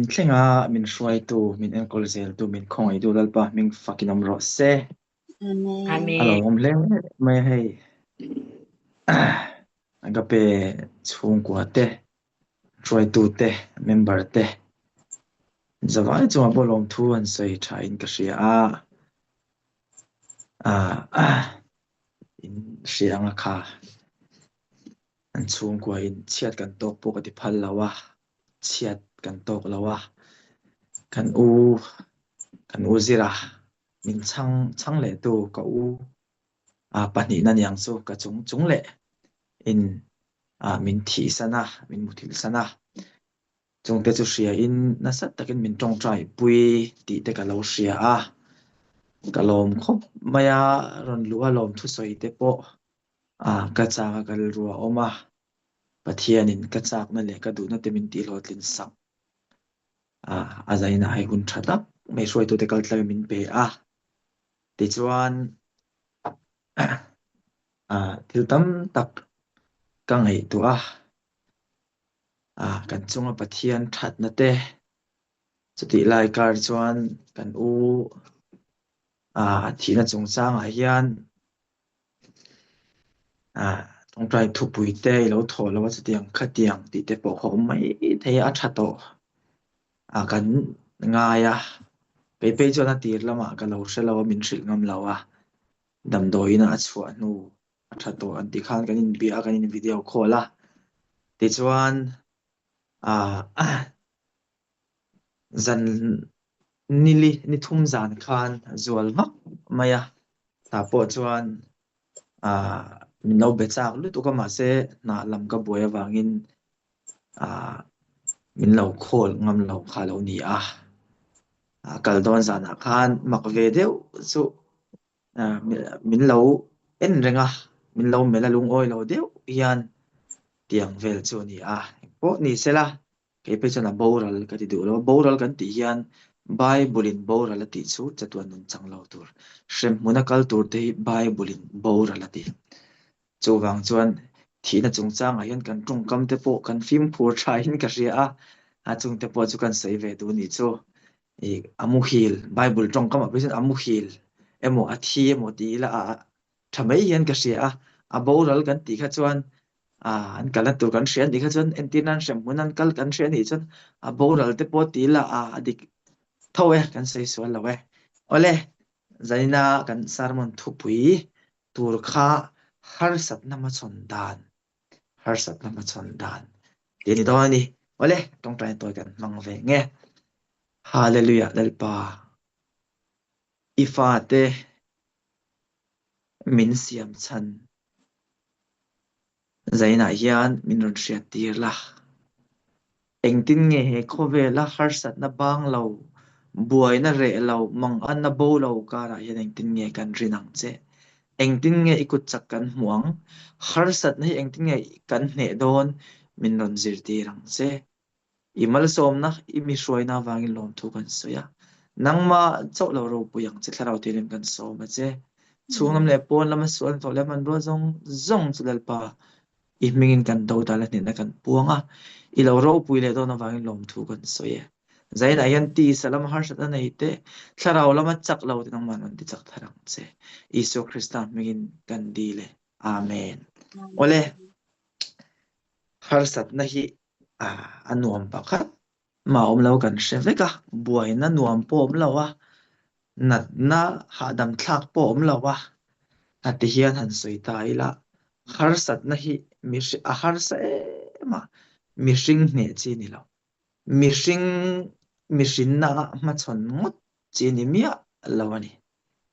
Vawiin thlenga min hruaitu, min enkawl zeltu, min khawngaihtu Lalpa hming fakin awm rawh se. Amen. A lo Amen. awm hle mai a hei. Agape chhungkua te, hruaitu te, member te zavai chungah pawh lawmthu an sawi tha in ka hria a. In hria anga kha an chhungkua in chhiat kan tawk pawh ka ti phal lo a, chhiat kan tawk lo a, kan u kan u zira min chhang chhang leh tu ka u ah pahnihna niang chu ka chung chung leh in ah min thihsan a, min muthilhsan a. Chungte chu hria in nasa takin min tawngtai pui tih te ka lo hria a, ka lawm khawp mai a, rawn luh a lawm thusawi te pawh ah ka chak a ka rilru a awm a, Pathianin ka chakna leh ka duhna te min tihhlawhtlin sak ah a zainah hei hun tha tak mai hruaitute kal tlangin min pe a, tichuan ah thil tam tak ka ngaihtuah a. Ah, kan chunga Pathian thatna te chutih lai kar chuan kan u ah a thihna chungchangah hian ah tawngtai thupui te i lo thawh lo a chutiang khatiang tih te pawh kha a awm mai thei a, a tha tawh ah kan ngai a, kei phei chuan a tir lamah ka lo hre lo a min hrilh ngam lo a, damdawiin a chhuah hnu a tha tawh an tih khan kan inbia a kan in video call a tichuan ah zan nili ni thum zan khan zual vak mai a tah pawh chuan ah min lo be chak lutuk a mahse hnah lam ka buai avangin ah min lo call ngam lo kha a lo ni a ah kal dawn zanah khan mak ve deuh chu min lo en reng a, min lo melh a lungawi lo deuh hian tiang vel chu a ni a, engpawh ni sela kei phei chuan a boral ka ti duh lo a, boral kan tih hian Bible in boral a tih chu chatuan nun chang lo tur, hremhmun a kal tur te hi Bible in boral a ti. Chuvang chuan thihna chungchangah hian kan tawngkam te pawh kan fimkhur tha in ka hria a, a chungte pawh chu kan sawi ve duh nih chu. Ih a muhil, Bible tawngkamah pawh hian a muhil emaw a thi emaw ti ila a tha mai hian ka hria a, a boral kan tih kha chuan ah an kalna tur kan hria anih kha chuan entir nan hremhmun an kal kan hria anih chuan a boral te pawh ti ila a a dik tho e, kan sawi sual lo e. Awle, Zaina kan sermon thupui tur kha harsatna hmachhawn dan, harsatna hmachhawn dan tih a ni dawn a ni. Awle, tawngtaina tawi kan hmang ve nge. Hallelujah Lalpa, i fate min siam chhan Zainah hian min rawn hriat tir la. Engtin nge he khawvela harsatna bang lo, buaina reh lo, manganna bo lo karah hian engtin nge kan rin ang che? Engtin nge i kut chak kan hmuh ang? Harsatna hi engtin nge kan hneh dawn? Min rawn zirtir ang che. I malsawmna, i mi hruaina avangin lawmthu kan sawi a. Nangmah chauh lo ropui ang che, Thlarau Thianghlim kan sawm a che. Chhung lam leh pawn lama sual hnathawh leh hmanrua zawng zawng chu Lalpa i hmingin kan do dal a hnehna kan puang a. I lo ropui leh dawn avangin lawmthu kan sawi e. Zainah hian tisa lama harsatna nei te, Thlarau lama chak lo te nangmah rawn ti chak thar ang che. Isua Krista hmingin kan dil e. Amen. Awle, harsatna hi a nuam pakhat mah awm lo kan hre vek a, buaina nuam pawh awm lo a, natna hahdam thlak pawh awm lo a, a ti hian han sawi ta ila, harsatna hi mihring a harsa em a, mihring hneh chi ni lo, mihring mihrinna hmachhawn ngawt chi ni miah lo a ni.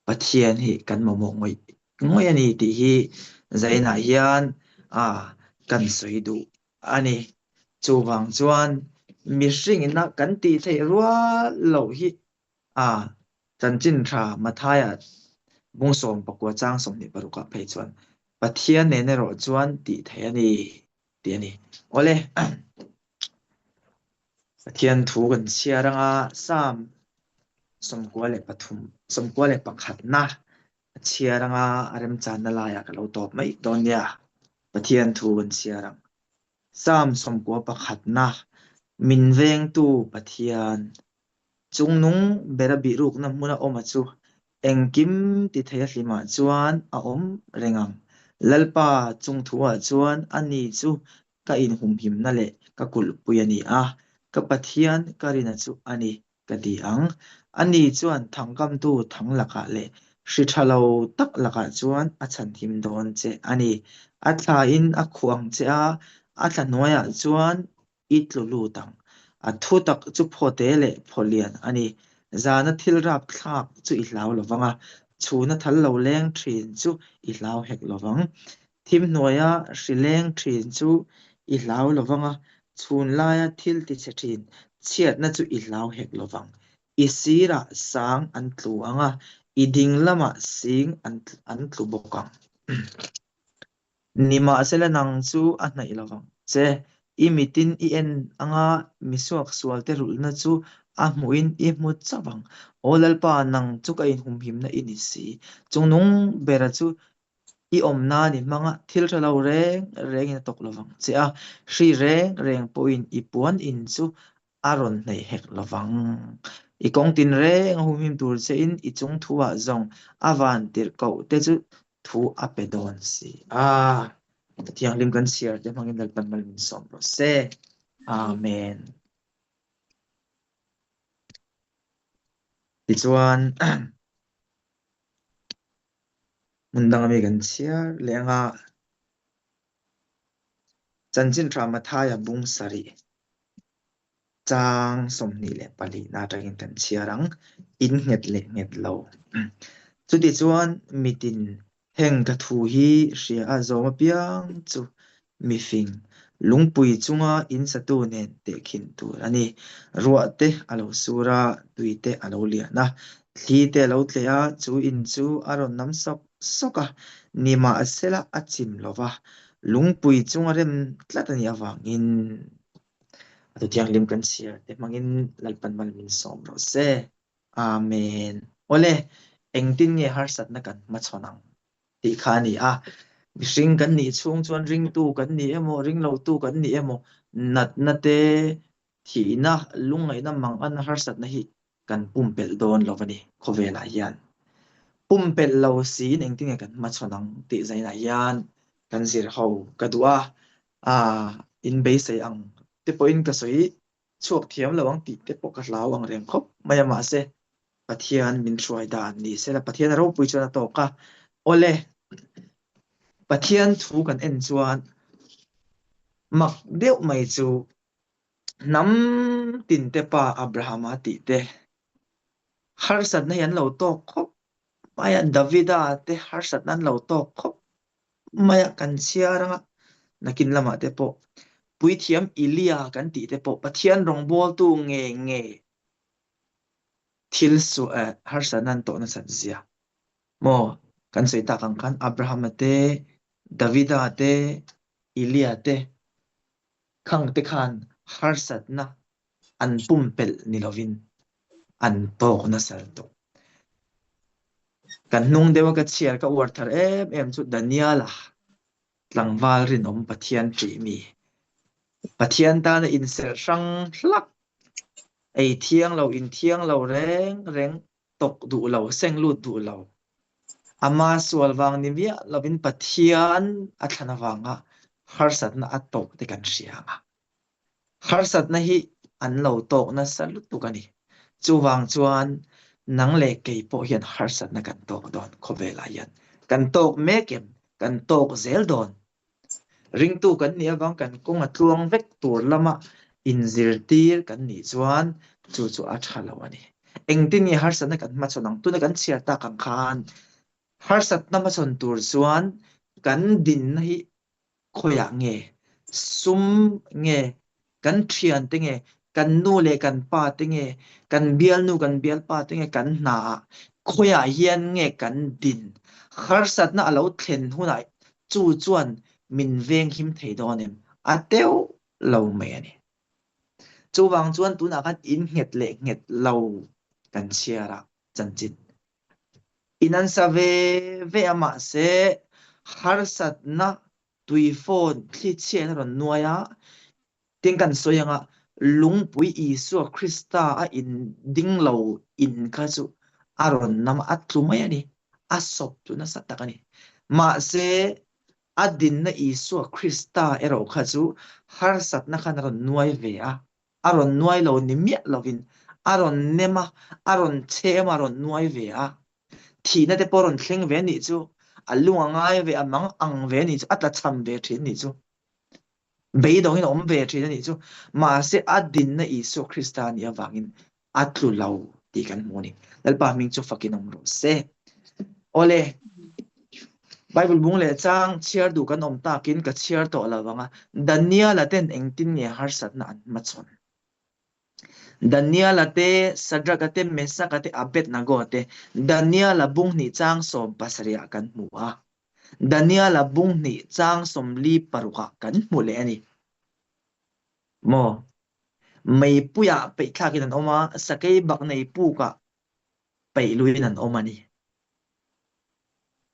Pathian hi kan mamawh ngawih ngawih a ni tih hi Zainah hian a kan sawi duh a ni. Chuvang chuan mihringina kan tih theih rual loh hi a chanchin tha Mathaia bung 19 chang 26 ah phei chuan Pathian nen erawh chuan tih theih a ni tih a ni. Awle, Pathian thu kan chhiar anga Psalm 93 91 na a chhiar anga a remchanna laiah ka lo tawp mai dawn nia. Pathian thu kan chhiar ang. Psalm 91 na. Min vengtu Pathian, chungnung bera bihrukna hmuna awma chu engkim ti thei a hlimah chuan a awm reng ang. Lalpa chungthuah chuan ani chu ka inhumhimna leh ka kulhpui a ni a, ka Pathian ka rina chu a ni. ka ti ang. Ani chuan thangkamtu thang lakah leh hri tha lo tak lakah chuan a chhanhim dawn che a ni. A thlain a khuh ang che a, a thla hnuaiah chuan i tlu lut ang. A thu tak chu phawte leh phaw lian a ni. Zana thil rapthlak chu i hlau lo vang a, chhuna thal lo leng thin chu i hlau hek lo vang. Thim hnuaia hri leng thin chu i hlau lo vang a, chhun laia thil tichhe thin chhiatna chu i hlau hek lo vang. I sirah sang an tlu ang a, i ding lamah sing an tlu bawk ang. Nimahsela nang chu a hnaih lo vang che. I mitin i en anga mi suaksualte rulhna chu a hmuhin i hmu chauh vang. Aw Lalpa, nang chu ka inhumhimna i ni si. Chungnung bera chu I awm nan i hmang a, thil tha lo reng rengin a tawk lo vang che a, hri reng reng pawhin i puan in chu a rawn hnaih hek lo vang. I kawng tin reng a humhim tur chein i chung thuah zawng a van tirh koh te chu thu a pe dawn si a. Thianghlim kan chhiar te hmangin Lalpan mal min sawm rawh se. Amen. Tichuan. Hmun danga mi kan chhiar leh anga chanchin tha Mathaia bung sarih chang 24 na atangin kan chhiar ang, in nghet leh nghet lo. Chutichuan mitin heng ka thu hi hria a zawm apiang chu Mifing, lungpui chunga in satu nen tehkhin tur a ni. Ruah te a lo sur a, tui te a lo lian a, thli te a lo tleh a, chu in chu a rawn nam sawk sawk a, nimahsela a chim lo va, lungpui chunga rem tlat a nih avangin a thu thianghlim kan chhiar te hmangin Lalpan mal min sawm rawh se. Amen. Awle, engtin nge harsatna kan hmachhawn ang? tih kha a ni a. Mihring kan nih chhung chuan ringtu kan ni emaw, ringlotu kan ni emaw, natna te, thihna, lungngaihna, manganna, harsatna hi kan pumpelh dawn lo a ni khawvelah hian. Pumpelh lo siin engtin nge kan hmachhawn ang tih zainah hian kan zir ho ka duh a, aa in beisei ang te pawhin ka sawi chhuak thiam lo ang tih te pawh ka hlau ang reng khawp mai a, mahse Pathian min hruai dan ni se la, Pathian a ropui chuan a tawk a, awle Pathian thu kan en chuan mak deuh mai chu hnam tin te pa Abrahama tih te harsatna hi an lo tawk khawp mai a, Davida te harsatna an lo tawk khawp maia kan chhiar anga nakin lamah te pawh puithiam Elia kan tih te pawh Pathian rawngbawltu nge nge thil suah eh harsatna an tawh nasat zia maw kan sawi tak ang khan Abrahama te Davida te Elia te khang te khan harsatna an pumpelh ni lovin an tawk nasa lutuk. Kan hnung deuha ka chhiar ka uar thar em em chu Daniela tlangval rinawm Pathian ṭih mi. Pathian tana inserh hrang hlak, ei thiang lo, in thiang lo reng reng tawk duh lo, seng lut duh lo. Ama sual vang ni miah lovin Pathian a thlan avanga harsatna a tawk te kan hria ang a. Harsatna hi an lo tawk nasa lutuk a ni. Chuvang chuan nang leh kei pawh hian harsatna kan tawk dawn khawvelah hian. Kan tawk mek em? Kan tawk zel dawn. Ringtu kan nih avang kan kawng a tluang vek tur lama inzirtir kan nih chuan chu chu a tha lo a ni. Engtin nge harsatna kan hmachhawn ang? Tuna kan chhiar tak ang khan harsatna hmachhawn tur chuan kan dinna hi Khawiah nge? Sum nge? Kan thiante nge? Kan nu leh kan pa te nge? Kan bialnu kan bialpa te nge? Kan hnaah khawiah hian nge kan din? Harsatna a lo thlen hunah chu chuan min venghim thei dawn em? A teuh lo mai a ni. Chuvang chuan tunah khan in nghet leh nghet lo kan chhiar a chanchin. In an sa ve ve a mahse harsatna tui phone thli chhiat a rawn nuai a, tin kan sawi anga. Lungpui Isua Krista a in ding lo in kha chu a rawn nam a, a tlu mai a ni. A sawp chu nasa tak a ni. Mahse, a dinna Isua Krista erawh kha chu harsatna khan a rawn nuai ve a, a rawn nuai lo ni miah lovin a rawn nem a, a rawn chhem a, a rawn nuai ve a. Thihna te pawh a rawn thleng ve a nih chu, a lung a ngai ve, a mang ang ve a nih chu, a tlachham ve thin a nih chu. Beidawngin a awm ve thin a nih chu. Mahse, a dinna Isua Krista a nih avangin a tlu lo tih kan hmu a ni. Lalpa hming chu fakin awm rawh se. Awle, Bible bung leh chang chhiar duh kan awm takin ka chhiar tawh lo vang a, Daniela ten engtin nge harsatna an hmachhawn? Daniela te, Shadrach-a te, Meshach-a te, Abednego-a te, Daniela bung hnih chang 70 ah kan hmu a. Daniela bung hnih chang 46 ah kan hmu leh a ni. Maw? Meipuiah peihthlakin an awm a, sakei bak nei pukah peih luiin an awm a ni.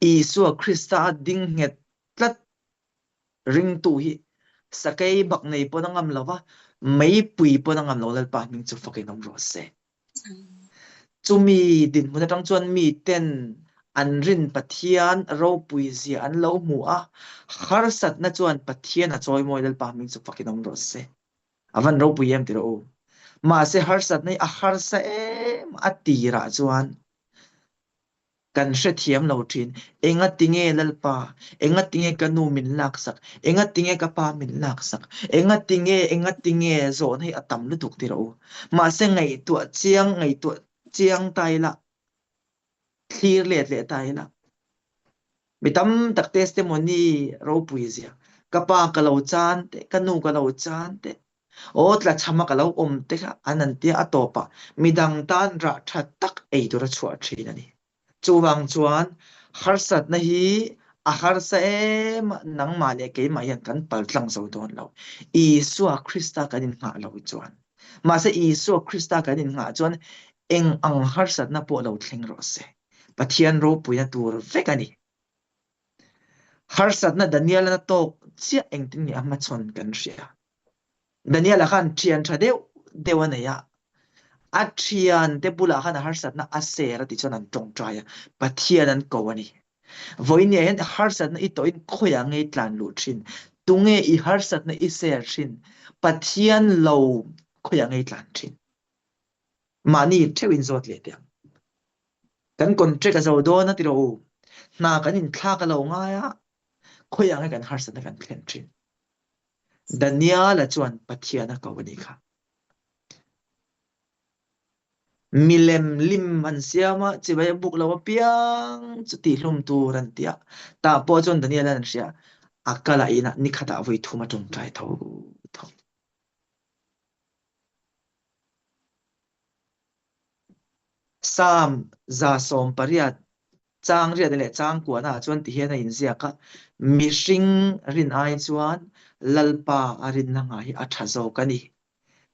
Isua Krista a ding nghet tlat ringtu hi sakei bak nei pawn a ngam lo va, meipui pawn a ngam lo Lalpa hming chu fakin awm rawh se. Chumi dinhmun atang chuan miten an rin Pathian ropui zia an lo hmu a, harsatna chuan Pathian a chawimawi Lalpa hming chu fakin awm rawh se. A van ropui em ti rawh u. Mahse harsatna hi a harsa em a tirah chuan Kan hrethiam lo thin. Engatinge Lalpa? Engatinge ka nu min laksak? Engatinge ka pa min laksak? Engatinge, engatinge zawhna hi a tam lutuk ti rawh u. Mahse ngaihtuah chiang, ngaihtuah chiang ta ila, thlir let leh ta ila. Mi tam tak testimony ropui zia, ka pa ka lo chan teh, ka nu ka lo chan teh, aw tlachhama ka lo awm te kha an an tia a tawpah midang tan rah tha tak ei tur a chhuah thin a ni. Chuvang chuan harsatna hi a harsa em a, nangmah leh keimah hian kan paltlang zo dawn lo. Isua Krista kan innghah lo chuan. Mahse Isua Krista kan innghah chuan eng ang harsatna pawh lo thleng rawh se. Pathian ropuina tur vek a ni. Harsatna Daniel-a na tawk chiah engtin nge a hmachhawn kan hria. Daniel-a khan thian tha deuh deuh a nei a, a thiante bulah khan a harsatna a ser a tih chuan an tawngtai a, Pathian an ko a ni. Vawiin hian harsatna i tawhin khawiah nge i tlan luh thin? Tunge i harsatna i ser thin? Pathian lo khawiah nge i tlan thin? Mahni theuh in zawt leh teh ang. Kan contract a zo dawn a ti rawh u. Hna kan inthlak a lo ngai a, khawiah nge kan harsatna kan thlen thin? Daniel-a chuan Pathian a ko a nih kha. Milem lim an siam a, chibai a buk lo apiang chu tihhlum tur an ti a. Tah pawh chuan Daniel-a'n an hria, a kal a inah nikhatah vawi thum a tawngtai tho tho. Psalm 118 chang riat leh chang kuahnaah chuan tihian a inziak a, Mihring rin ai chuan Lalpa a rinna nghah hi a tha zawk a ni.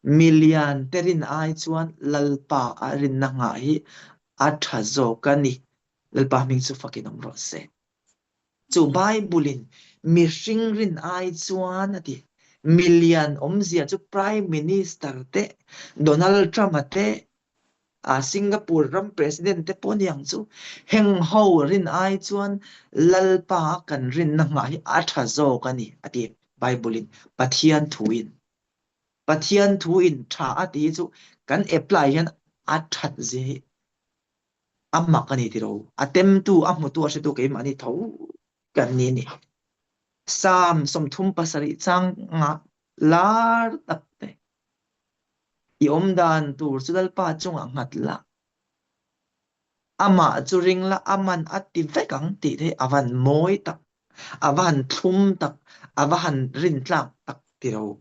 Milian te rin ai chuan Lalpa a rinna nghah hi a tha zawk a ni. Lalpa hming chu fakin awm rawh se. Chu Bible-in mihring rin ai chuan a ti. Milian awmzia chu Prime Minister te, Donald Trump-a te, Singapore ram President te pawh ni ang chu. Heng ho rin ai chuan Lalpa kan rinna nghah hi a tha zawk a ni a ti Bible-in, Pathian thuin. Pathian thuin tha a ti hi chu kan apply hian a that zia hi A mak a ni tiro. A temtu, a hmutu, a hretu keimah ni tho kan ni a ni. Psalm 37 chang nga lar tak te. I awm dan tur chu Lalpa chungah nghat la. Amah chu ring la, a man a ti vek ang tih te hi a van mawi tak, a va han thlum tak, a va han rintlak tak tiro.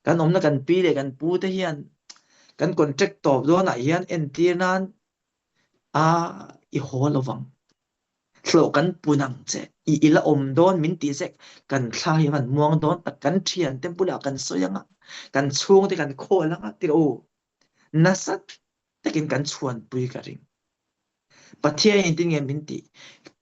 Kan awmna kan pi leh kan pu te hian kan contract tawp dawnah hian entir nan a i haw lo vang. Hlawh kan pun ang che, i i la awm dawn min tih zek, kan thla hi van muang dawn tak, kan thian te bulah kan sawi ang a, kan chhung te kan khawl ang a ti rawh u. Nasa takin kan chhuanpui ka ring. Pathian in tin nge min tih?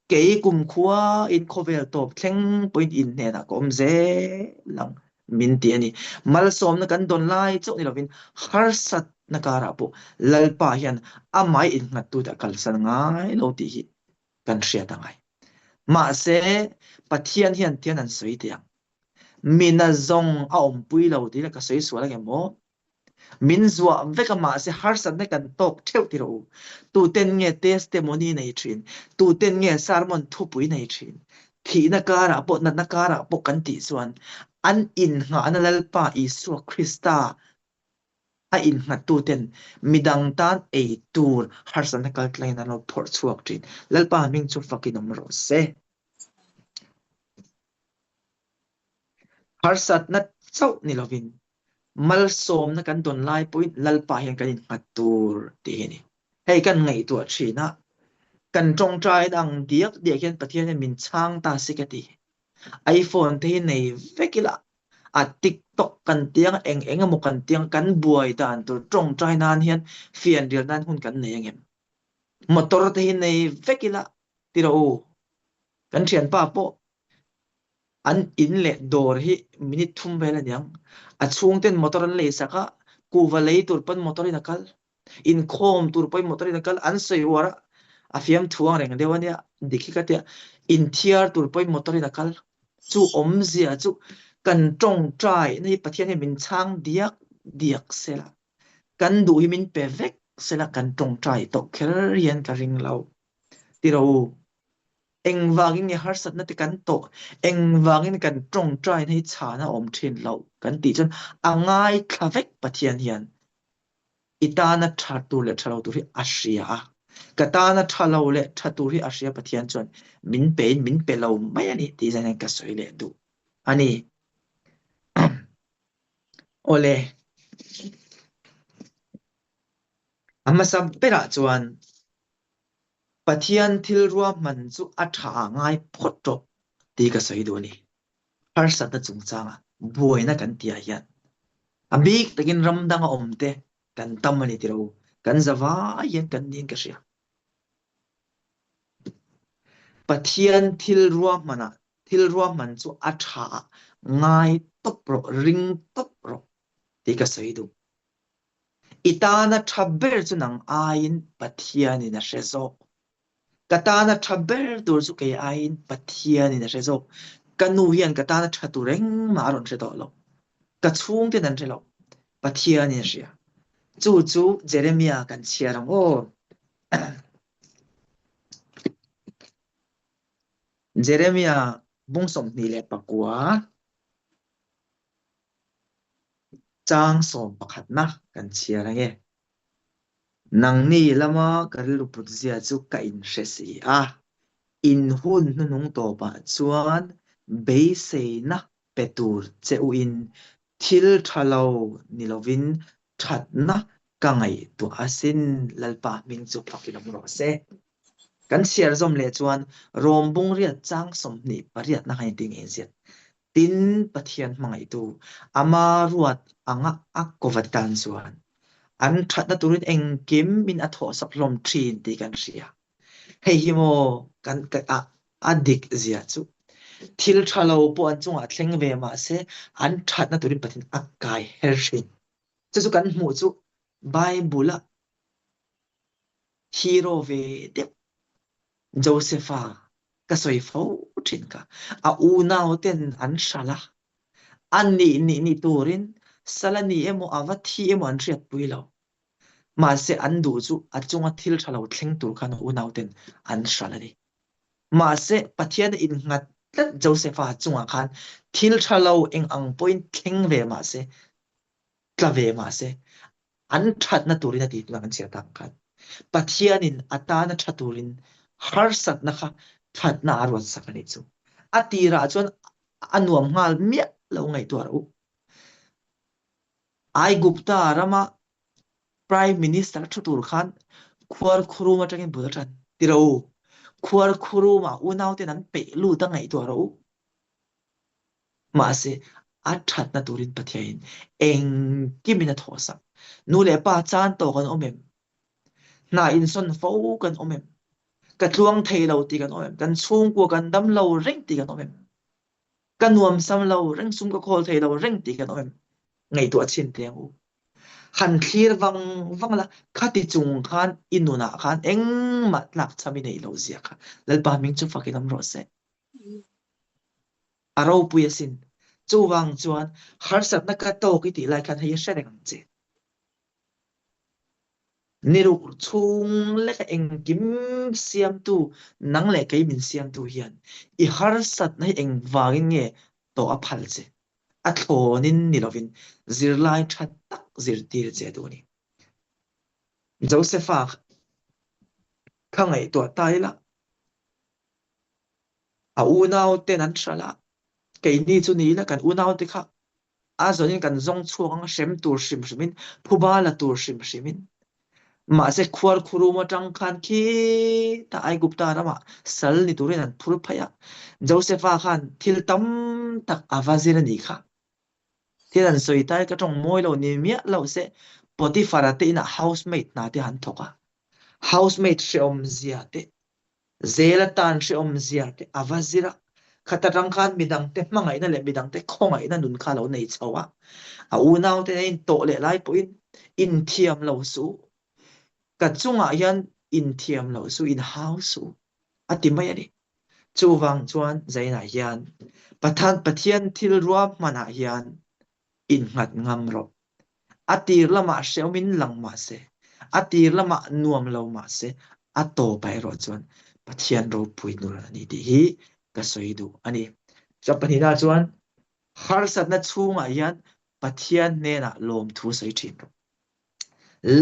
Kei kumkhua in khawvel tawp thleng pawhin in hnenah ka awm zel ang. min ti a ni. Malsawmna kan dawn lai chauh ni lovin harsatna karah pawh Lalpa hian amah innghattute a kalsan ngai lo tih hi kan hriat a ngai. Mahse, Pathian hian tian an sawi teh ang. Mina zawng a awmpui lo tih la ka sawi sual ang em aw? Min zuah vek a mahse harsatna kan tawk theuh ti rawh u. Tuten nge testimony nei thin? Tuten nge sermon thupui nei thin? Thihna karah pawh natna karah pawh kan tih chuan an innghahna Lalpa Isua Krista a innghattuten midang tan ei tur harsatna kaltlangin an lo phawrh chhuak thin. Lalpa hming chu fakin awm rawh se. Harsatna chauh ni lovin malsawmna kan dawn lai pawhin Lalpa hian kan innghat tur tih hi a ni. Hei kan ngaihtuah thin a, kan tawngtaina ang diak diak hian Pathian hian min chhang ta si ka ti. iPhone te hi nei vek ila, a TikTok kan tiang a, eng eng emaw kan tiang kan buai dan tur tawngtai nan hian fianrial nan hun kan nei angem? Motor te hi nei vek ila ti rawh u. Kan thianpa pawh An in leh dawr hi minute thum vel a niang. A chhungten motor an lei sak a, kuhva lei tur pawn motor in a kal. Inkhawm tur pawhin motor in a kal. An sawi uar a, a fiamthu ang reng deuh a nia, dik hi ka tia. Inthiar tur pawhin motor in a kal. Chu awmzia chu kan tawngtai na hi Pathian hian min chhang diak diak sela, kan duh hi min pe vek sela kan tawngtai tawh kher hian ka ring lo. Ti rawh u. Engvangin nge harsatna te kan tawh? Engvangin kan tawngtaina hi chhana awm thin lo? Kan tih chuan a ngaithla vek Pathian hian i tana tha tur leh tha lo tur hi a hria a. Ka tana tha lo leh tha tur hi a hria Pathian chuan min pein min pe lo mai a ni tih zan hian ka sawi leh duh a ni. Awle. A hmasa berah chuan Pathian thil ruahman chu a tha ngai phawt rawh tih ka sawi duh a ni. Harsatna chungchanga buaina kan tihah hian a bik takin ram danga awmte kan tam a ni tilo, kan za vai hian kan niin ka hria. Pathian thil ruahmanah thil ruahman chu a tha ngai tawp rawh, ring tawp rawh tih ka sawi duh. I tana tha ber chu nang aiin Pathianin a hre zawk. Ka tana tha ber tur chu kei aiin Pathianin a hre zawk. Ka nu hian ka tana tha tur engmah a rawn hre tawh lo. Ka chhungten an hre lo. Pathianin a hria. Chu chu Jeremiah kan chhiar ang aw. Jeremiah bung 29. Chang sawm pakhatna kan chhiar ange. Nangni lama ka rilru put zia chu ka inhre si a, in hun hnuhnung tawpah chuan beiseina pe tur che uin thil tha lo ni lovin thatna ka ngaihtuah asin Lalpa hming chu fakin awm rawh se. Kan chhiar zawm leh chuan Rom bungriat chang 28 na khan inti ngei ziat. Tin, Pathian hmangaihtu ama ruat anga a kawvat tan chuan an thatna turin engkim in a thawhsak hlawm thin tih kan hria. Hei hi maw kan a a dik zia chu. Thil tha lo pawh an chungah thleng ve mah se an thatna turin Pathian a kai her thin. Chu chu kan hmuh chu Bible-a hero ve deuh Josepha ka sawi fo thin kha. A unau ten an hralh a, a nih nih ni turin sal a ni emaw a va thi emaw an hriatpui lo. Mahse an duh chu a chunga thil tha lo thleng tur khan a unau ten an hralh a ni. Mahse Pathian a innghat tlat Josepha chungah khan thil tha lo eng ang pawhin thleng ve mahse tla ve mahse an thatna turin a ti tuna kan chhiar tak khan Pathianin a tana tha turin harsatna kha thatna a ruat sak a nih chu. A tirah chuan a nuam nghal miah lo ngaihtuah rawh u. Aigupta rama Prime Minister thu tur khan khuarkhurum atangin bul a tan ti rawh u. Khuarkhurumah unauten an peih lut a ngaihtuah rawh u. Mahse, a thatna turin Pathianin engkimin a thawhsak. Nu leh pa chan tawh kan awm em? Hna insawn fo kan awm em? Ka tluang thei lo tih kan awm em? Kan chhungkua kan dam lo reng tih kan awm em? Ka nuam sam lo reng, sum ka khawl thei lo reng tih kan awm em? Ngaihtuah chhin teh ang u. Han thlir vang vang la, khati chung khan i nunah khan engmah tlakchham i neih loh zia kha Lalpa hming chu fakin awm rawh se. A ropui asin. Chuvang chuan harsatna ka tawk i tih lai khan hei i hre reng ang che. Ni ruk chhung leka engkim siamtu nang leh kei min siamtu hian i harsatna hi engvangin nge tawh a phal che? A thlawnin ni lovin zirlai tha tak zirtir che a duh a ni. Josepha kha ngaihtuah ta ila a unauten an hralh a, keini chu ni ila kan unaute kha a zawnin kan zawng chhuak ang a, hrem tur hrim hrimin, phuba la tur hrim hrimin. Mahse khuarkhurum atang khan khitah Aigupta ramah sal ni turin an phur phei a, Josepha khan thil tam tak a va zir a nih kha. Thil an sawi tai ka tawng mawi lo ni miah lo se, Potiphar-a te inah housemaid hna te han thawk a, housemaid hrehawm zia te Zel atan hrehawmzia te a va zir a, khat atang khan midangte hmangaihna leh midangte khawngaihna nun kha a lo nei chho a. A unaute nen intawh leh lai pawhin inthiam lo suh, ka chungah hian inthiam lo suh, inhau suh a ti mai a ni. Chuvang chuan Zainah hian Pathan Pathian thil ruahmanah hian innghat ngam rawh. A tir lamah hrehawmin lang mah se, a tir lamah nuam lo mah se, a tawpah erawh chuan Pathian ropui nur a ni tih hi ka sawi duh a ni. Chuan pahnihna chuan harsatna chhungah hian Pathian hnenah lawmthu sawi thin rawh.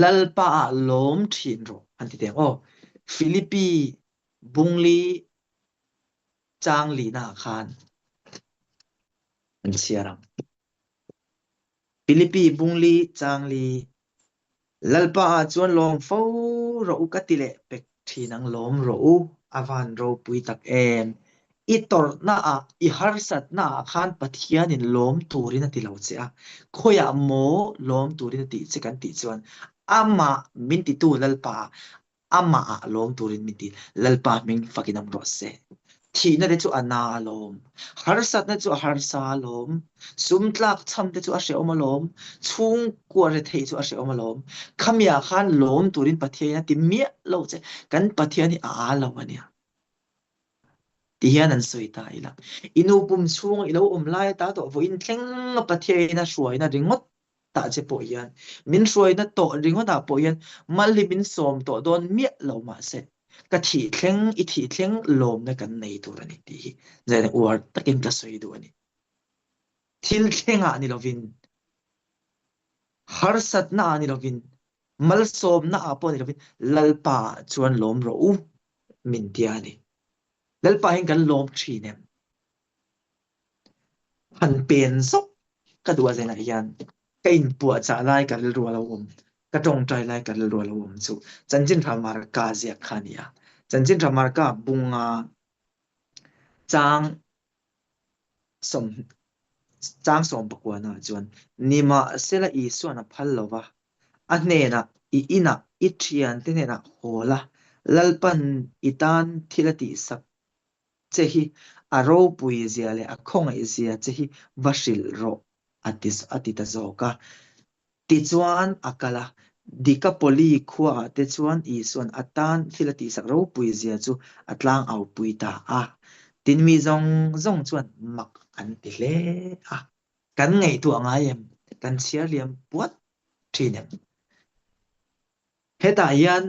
Lalpa ah lawm thin rawh an ti teng aw. Philippi bungli chang lihna ah khan an chhiar ang. Philippi bungli changli Lalpa ah chuan lawm fo rawh u ka ti leh pek thin ang lawm rawh u a van ropui tak em. I tawrhna ah i harsatna ah khan Pathian in lawm turin a ti lo che a, khawiah maw lawm turin a tih che kan tih chuan amah min titu Lalpa ah Amah ah lawm turin min ti. Lalpa hming fakin awm rawh se. Thihna te chu a na alawm. Harsatna chu a harsa alawm. Sum tlak chham te chu a hrehawm alawm. Chhungkua retheih chu a hrehawm alawm. Khami ah khan lawm turin Pathian in a ti miah lo che. Kan Pathian hi a aa lo ania. Ti hian an sawi ta ila. I nu pum chhunga i lo awm lai ata tawh vawiin thleng a Pathian in a hruaina ringawt tah che pawh hian min hruaina tawh ringawt ah pawh hian mal hi min sawm tawh dawn miah lo mahse ka thih thleng i thih thleng lawmna kan nei tur a ni tih hi zaina uar takin ka sawi duh a ni. Thil thlengah ni lovin harsatna ah ni lovin malsawmna ah pawh ni lovin Lalpa ah chuan lawm rawh u min tia a ni. Lalpa hian kan lawm thin em? Han pen zawk ka duh a zenah hian ka inpuahchah lai ka rilru a lo awm, ka tawngtai lai ka rilru a lo awm chu Chanchin Tha Marka ziak kha a ni a. Chanchin Tha Marka bunga chang sawm chang sawmpakuana chuan nimahsela Isuan a phal lo va, a hnenah i inah i thiante hnenah haw la, Lalpan i tan thil a tihsak che hi a ropui zia leh a khawngaih zia che hi va hrilh rawh a ti a ti ta zawk a. Tichuan a kal a, Dikapoli khuaah te chuan Isuan a tan thil a tihsak ropui zia chu a tlang au pui ta a. Tin mi zawng zawng chuan mak an ti hle a. Kan ngaihtuah ngai em? Kan chhiar liam puat thin em? Hetah hian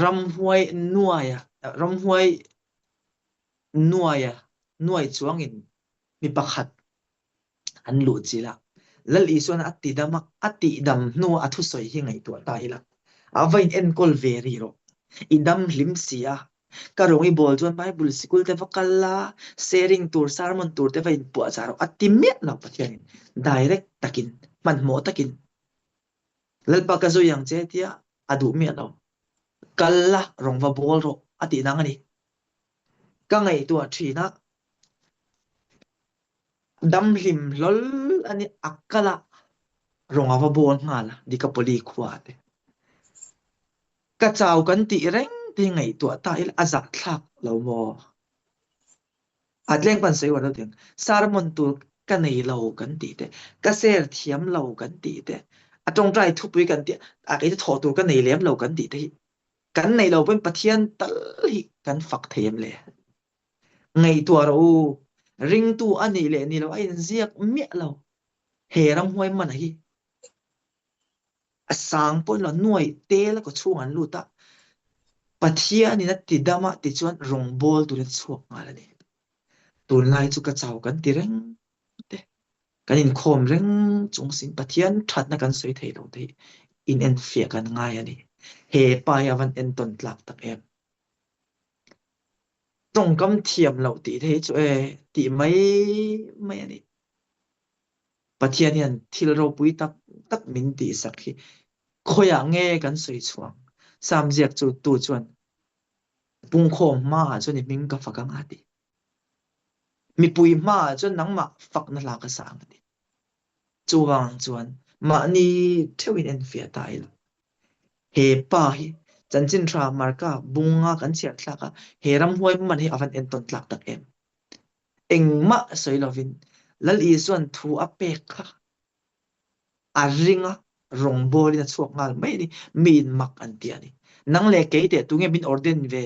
ramhuai nuaia ramhuai nuaia nuai chuangin mi pakhat an luh chilh a, Lal Isuan a tidam a, a tihdam hnuah a thusawi hi ngaihtuah ta ila, a va in enkawl ve rih rawh, i dam hlim si a, ka rawng i bawl chuan Bible sikul te va kal la, sharing tur, sermon tur te va inpuahchah rawh a ti miah lo Pathianin direct takin, hmanhmawh takin. Lalpa ka zui ang che tia a duh miah lo. Kal la, rawng va bawl rawh a tih nang a ni. Ka ngaihtuah thin a, damhlim hlawl a ni, a kal a, rawng a va bawl nghal a, Dikapoli khua te. Ka chau kan tih reng te hi ngaihtuah ta ila a zahthlak lo maw? A tleng pan sawi uar lo tiang sermon tur ka nei lo kan tih te, ka share thiam lo kan tih te, a tawngtai thupui kan tih a kei chu thawh tur ka nei lem lo kan tih te hi kan neih lo pawhin Pathian tal hi kan fak thei em le? Ngaihtuah rawh u, ringtu a nih leh ni lo a inziak miah lo. He ramhuai mana hi a sang pawhin lo nuai tel a kawchhung an lut a, Pathianin a ti dam a tichuan rawngbâwl turin a chhuak nghal a ni. Tunlai chu ka chau kan ti reng te, kan inkhawm reng chung sin Pathian thatna kan sawi thei lo te hi inenfiah kan ngai a ni. He pa hi a van entawn tlak tak em? Tawngkam thiam loh tih te hi chu e tih mai mai a ni. Pathian hian thil ropui tak tak min tihsak hi khawiah nge kan sawi chhuang? Sam ziak chu tu chuan pungkhawm hmaah chuan i hming ka fak ang a ti. Mipui hmaah chuan nangmah fakna hla ka sa ang a ti. Chuvang chuan mahni theuhin enfiah ta ila. He pa hi chanchin tha Marka bunga kan chhiar thlak a, he ramhuai man hi a van entawn tlak tak em? Engmah sawi lovin Lal Isua'n thu a pek kha a ring a, rawngbawlin a chhuak nghal mai a ni. Miin mak an ti a ni. Nang leh kei teh tunge min ordain ve?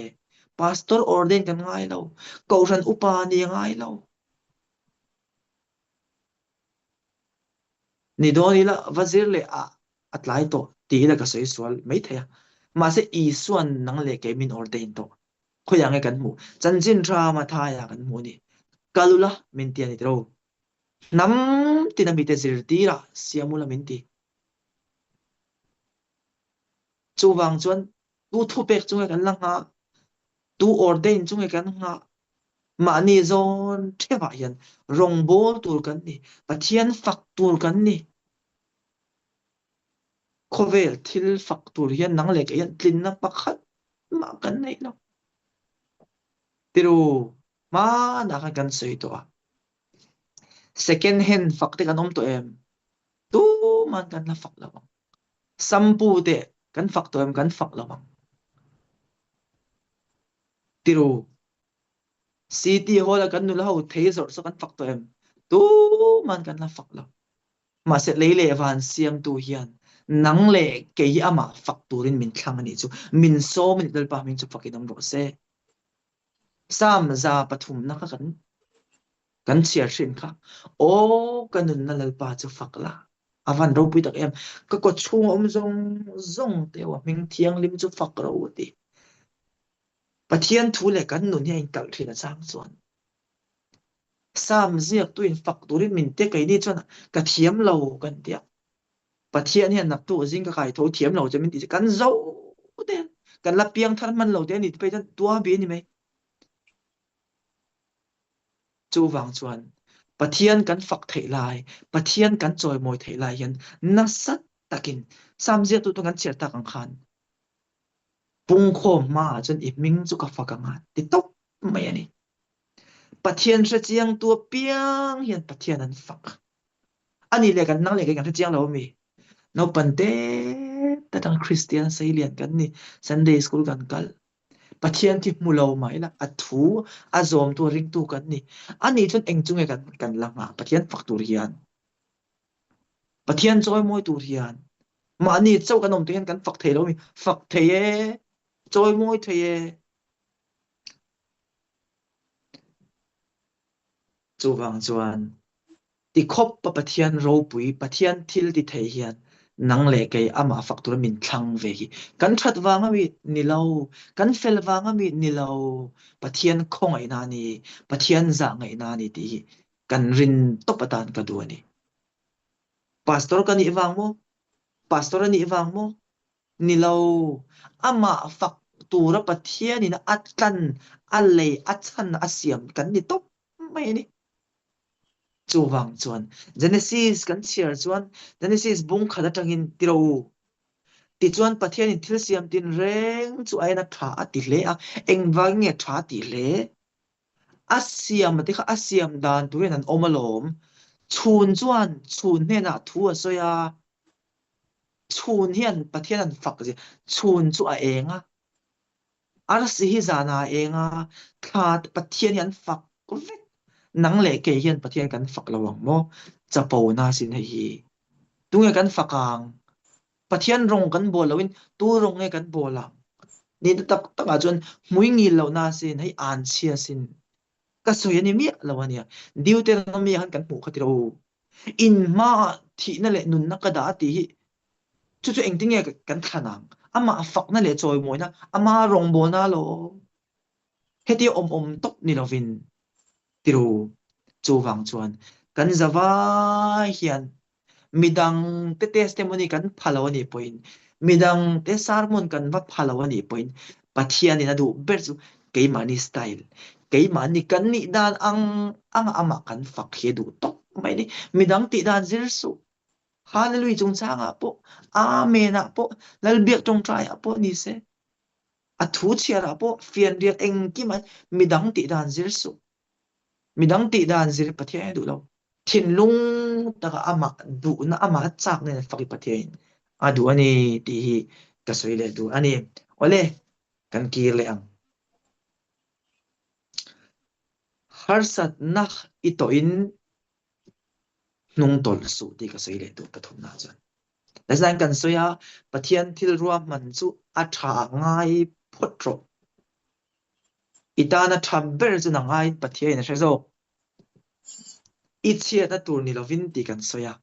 Pastor ordain kan ngai lo, Kohhran upa ni a ngai lo. Ni dawn ila va zir leh a a tlai tawh ti ila ka sawi sual mai thei a. Mahse Isua'n nang leh kei min ordain tawh. Khawiah nge kan hmuh? Chanchin tha Mathaia kan hmuh a ni. Kal ula min ti a ni tiro. Hnam tina mite zirtirah siam ula min ti. Chuvang chuan tu thupek chu nge kan la nghah? Tu ordain chu nge kan nghah? Mahni zawn theuhah hian rawngbâwl tur kan ni, Pathian fak tur kan ni. Khawvel thil fak tur hian nang leh kei hian tlinna pakhat mah kan neih lo. Tiru, hmanah khan kan sawi tawh a. Second hand fak te kan awm tawh em? Tuman kan la fak lo ang. Sampu te kan fak tawh em? Kan fak lo ang. Tiru, City Hall a kan nula ho thei zawrh chu kan fak tawh em? Tuman kan la fak lo. Mahse lei leh van siamtu hian nang leh kei hi amah fak turin min thlang a nih chu. Min sawm a nih Lalpa hming chu fakin awm rawh se. Psalm 300 kha kan kan chhiar hrin kha. Aw ka nunna Lalpa chu fak la. A van ropui tak em. Ka kaw chhung awm zawng zawng te a hming thianghlim chu fak ro a ti. Pathian thu leh kan nun hi a inkalh thin a chang chuan. Psalm ziaktuin fak turin min ti a, keini chuan ka thiam lo kan ti a. Pathian hian naktuk zing ka kai tho thiam lo che min ti che kan zo te kan la piang thar hman lo te a ni ti phei chuan tua bi a ni mai. Chuvang chuan Pathian kan fak theih lai, Pathian kan chawimawi theih lai hian nasa takin Psalm ziaktu chuan kan chhiar tak ang khan pungkhawm hmaah chuan i hming chu ka fak ang a ti tawp mai a ni. Pathian hrechiangtu apiang hian Pathian an fak. A nih leh kan nang leh kei kan hrechiang lo ami? Naupan te te atang Kristian seilian kan ni, Sunday school kan kal. Pathian khi hmu lo mah ila a thu a zawmtu a ringtu kan ni. A nih chuan eng chu nge kan kan la nghah Pathian fak tur hian? Pathian chawimawi tur hian mahni chauh kan awm te hian kan fak thei lo ami? Fak thei e, chawimawi thei e. Chuvang chuan tikhawpa Pathian ropui, Pathian thil ti thei hian nang leh kei amah fak tura min thlang ve hi kan that vang a mi ni lo, kan fel vang a mi ni lo, Pathian khawngaihna a ni, Pathian zah ngaihna a ni tih hi kan rin tawp atan ka duh a ni. Pastor ka nih vang maw? Pastor a nih vang maw? Ni lo, amah fak tura Pathianin a tlan, a lei, a chhan, a siam kan ni tawp mai a ni. Chuvang chuan Genesis kan chhiar chuan Genesis bung khat atangin ti ro u. Tichuan Pathianin thil siam tinreng chu a en a tha a ti hle a, engvangin nge tha a tih hle? A siam a te kha a siam dan turin an awm alawm. Chhun chuan chhun hnenah thu a sawi a, Chhun hian Pathian an fak zia, chhun chu a eng a, arsi hi zanah a eng a, thla te Pathian hi an fak vek. Nang leh kei hian Pathian kan fak lo ang maw? Chapona sin hei hi. Tunge kan fak ang? Pathian rawng kan bawl loin tu rawng nge kan bawl ang? Nihna tak takah chuan hmui ngil lohna sin hei an chhia sin. Ka sawi a ni miah lo a nia. Deuteronomy ah khan kan hmuh kha tiro. In hmaah thihna leh nunna ka dah a tih hi chu chu engtin nge kan thlan ang? Amah fakna leh chawimawina, ama rawngbawlna alawm. Hetia awm awm tawp ni lovin tiru chuvang chuan kan zavai hian midangte testimony kan pha lo a nih pawhin, midangte sermon kan va pha lo a nih pawhin Pathianin a duh ber chu keimahni style, keimahni kan nih dan ang anga amah kan fak hi a duh tawp mai a ni. Midang tih dan zir suh. Hallelujah chungchangah pawh, Amen ah pawh, Lalbiak tawngtaiah pawh ni se. A thu chhiarah pawh fianriat engkim an midang tih dan zir suh. Midang tih dan zir Pathian a duh lo. Thinlung taka amah duhna, amah chak nen fak i Pathian a duh a ni tih hi ka sawi leh duh a ni. Awle, kan kir leh ang. Harsatna i tawhin hnung tawlh suh tih ka sawi leh duh pathumna chuan. Nazain kan sawi a, Pathian thil ruahman chu a tha ngai phawt rawh. I tana tha ber chu nang aiin Pathianin a hre zawk. I chhiatna tur ni lovin tih kan sawi a.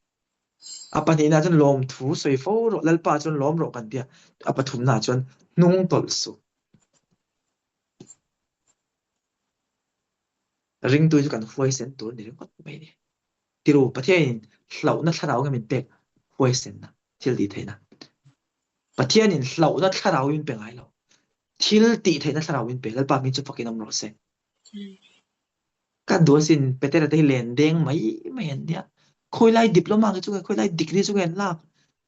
A pahnihna chuan lawmthu sawi fo rawh, Lalpa chuan lawm rawh kan ti a. A pathumna chuan hnung tawlh suh. Ringtu chu kan huaisen tur ni ringawt mai ni. Tiru, Pathianin hlauhna thlarau nge min pek huaisenna, thil tih theihna. Pathianin hlauhna thlarau min pe ngai lo. Thil tih theihna thlarau min pe. Lalpa hming chu fakin awm rawh se. Ka duh asin Petera te hi len deng mai mai an nia. Khawi lai diploma nge chu nge, khawi lai degree chu nge an lak.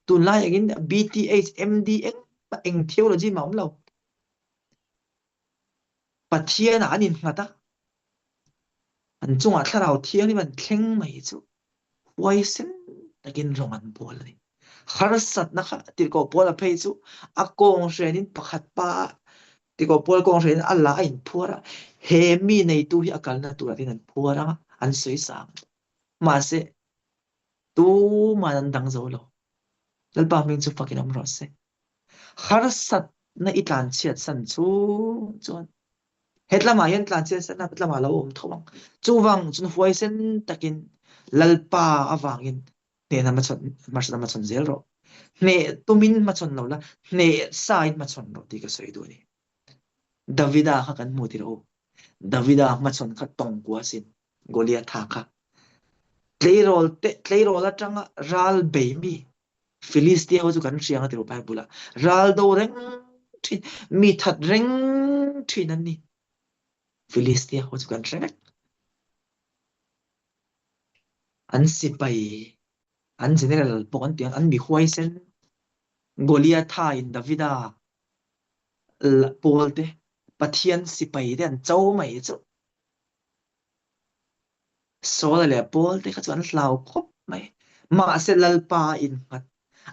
Tunlai angin BTH, MD engmah eng theology mah awm lo. Pathianah an innghat a, an chungah thlarau thianghlim an thleng mai chu huaisen takin rawng an bawl a ni. Harsatna kha tirhkoh Paula phei chu a kawng hrenin pakhat pa tirhkoh Paul kawng hrenin a la a inphuar a, he mi neitu hi a kalna turah hian an phuar ang a, an sawi sang. Mahse, tuman an dang zo lo. Lalpa hming chu fakin awm rawh se. Harsatna i tlanchhiat san chung chuan hetlamah hian tlanchhiat san a hetlamah lo awm tho ang. Chuvang chuan huaisen takin Lalpa avangin hnehna hmachhawn harsatna hmachhawn zel rawh. Hneh tumin hmachhawn lo la, hneh sain hmachhawn rawh tih ka sawi duh a ni. Davida kha kan hmu tirh u. Davida hmachhawn kha tawngkua sin Goliatha kha. Tleirawl te tleirawl atanga ral bei mi Filistia ho chu kan hria ang a ti ru Bible ah. Ral do reng thin, mi that reng thin an ni. Filistia ho chu kan hre vek. An sipai, an general pawh an ti ang, an mi huaisen Goliatha in Davida pawl te, Pathian sipai te an cho mai chu. Saula leh Paul te kha chu an hlau khawp mai. Mahse Lalpa a innghat.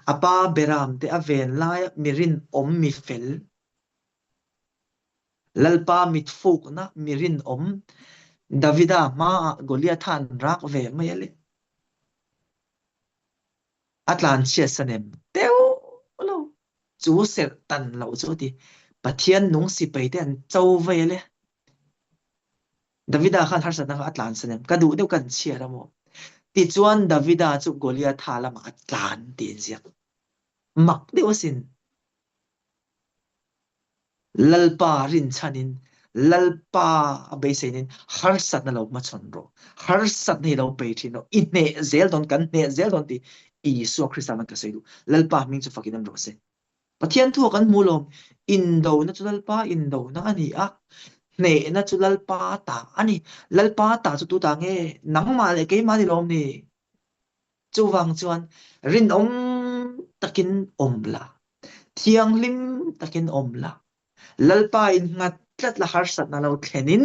A pa Beram te a ven laia mi rinawm mi fel. Lalpa mitfukna mi rinawm Davida hmaah Goliatha an rak ve mai a le. A tlanchhiat sa nem deuh lo. Chu serh tan loh chu a ti. Pathian nung sipai te an cho vei a le. Davida khan harsatna kha a tlan sa nem. Ka duh deuh kan chhiar a maw? Tichuan Davida chu Goliatha lamah a tlan ti an ziak. Mak deuh asin. Lalpa rinchhanin, Lalpa a beiseinin harsatna lo hmachhawn rawh. Harsatna hi lo bei thin rawh. I hneh zel dawn, kan hneh zel dawn tih Isua Krista man ka sawi duh. Lalpa hming chu fakin awm rawh se. Pathian thu ah kan hmu lawm. Indona chu Lalpa indona a ni a, hnehna chu Lalpa ta a ni. Lalpa ta chu tu ta nge? Nangmah leh keimah ni lawm ni? Chuvang chuan rinawm takin awm la, thianghlim takin awm la, Lalpa in nghat tlat la harsatna lo thlenin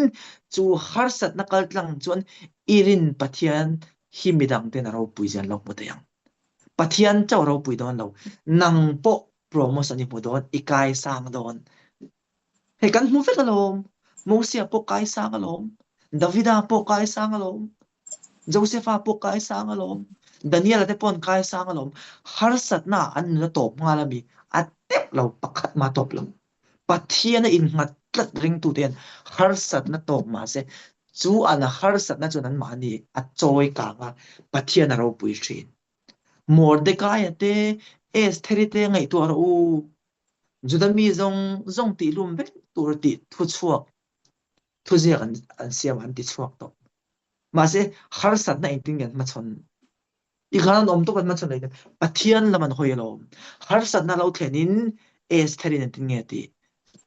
chu harsatna kaltlang chuan i rin Pathian hi midang ten a ropui zia an lo hmu thei ang. Pathian chauh a ropui dawn lo, nang pawh promotion i hmu dawn, i kaisang dawn. Hei kan hmu vek alawm, Mosia pawh kaisang alawm. Davida pawh kaisang alawm. Josepha pawh kaisang alawm. Daniela te pawh an kaisang alawm. Harsatna an nun a tawp nghal a mi. A tep lo, pakhat mah tawp lo. Pathian a innghat tlat ringtute hian harsatna tawk mahse chu an harsatna chuan anmahni a chawi kang a, Pathian a ropui thin. Mordekaia te, Estheri te ngaihtuah rawh u. Juda mi zawng zawng tihlum vek tur tih thuchhuak thuziak an siam an tichhuak tawh. Mahse harsatna engtin nge an hmachhawn I khan an awm tawp an hmachhawn leh Pathian lam an hawi alawm. Harsatna lo thlenin Estherin engtin nge tih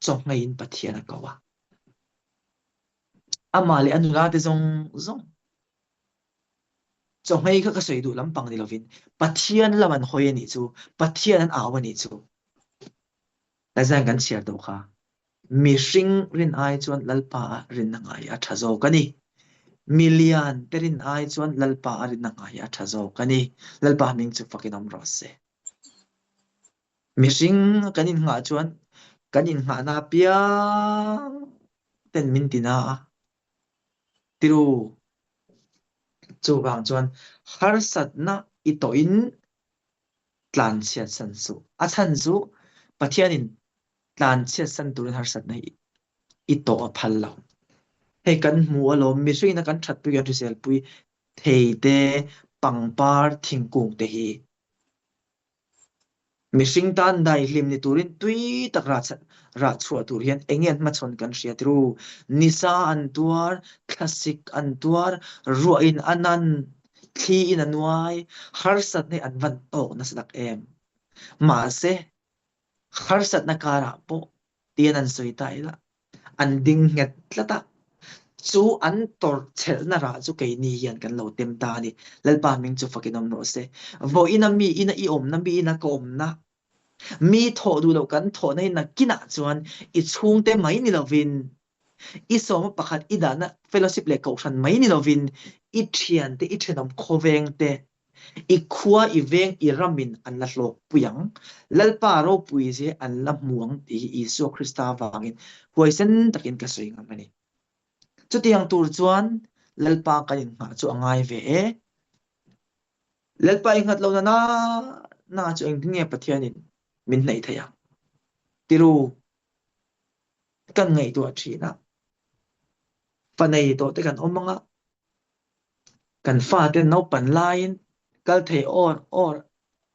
chawhngeiin Pathian a ko a. Amah leh a nula te zawng zawng chawhngei kha ka sawi duh lampang ni lovin Pathian lam an hawi a nih chu, Pathian an au a nih chu. Taizain kan chhiar tawh kha. Mihring rin ai chuan Lalpa a rinna ngai a tha zawk a ni. Milian te rin ai chuan Lalpa a rinna ngai a tha zawk a ni. Lalpa hming chu fakin awm rawh se. Mihring kan innghah chuan kan innghahna apiang ten min ti na a, tiru. Chuvang chuan harsatna i tawhin tlanchhiat san suh. A chhan chu Pathianin tlanchhiat san turin harsatna hi i tawh a phal lo. Hei kan hmu alawm, mihringina kan thatpui kan hriselpui thei te, pangpar, thingkung te hi. Mihring tan daihlim ni turin tui tak rah chhuah tur hian eng nge an hmachhawn kan hria tirû? Nisa an tuar, thlasik an tuar, ruahin a nan, thliin a nuai, harsatna hi an van tawk nasa tak em? Mahse, harsatna karah pawh tian an sawi ta ila, an ding nghet tlat a, chu an tawrh chhelhna rah chu keini hian kan lo tem ta a ni. Lalpa hming chu fakin awm rawh se. Vawiina mi ina i awmna, mi ina ka awmna, mi thawh duh loh kan thawhna hi nakinah chuan i chhungte mai ni lovin, i sawma pakhat i dahna fellowship leh kohhran mai ni lovin, i thiante, i thenawm khawvengte I khua, i veng, i ramin an la hlawkpui ang. Lalpa ropui zia an la hmu ang tih hi Isua Krista avangin huaisen takin ka sawi ngam a ni. Chutiang tur chuan Lalpa kan inngah chu a ngai ve e. Lalpa i nghat lohna na na chu engtin nge Pathianin min hnaih theih ang? Tiru, kan ngaihtuah thin a, fa nei tawh te kan awm ang a, Kan fate naupan laiin kal thei awr awr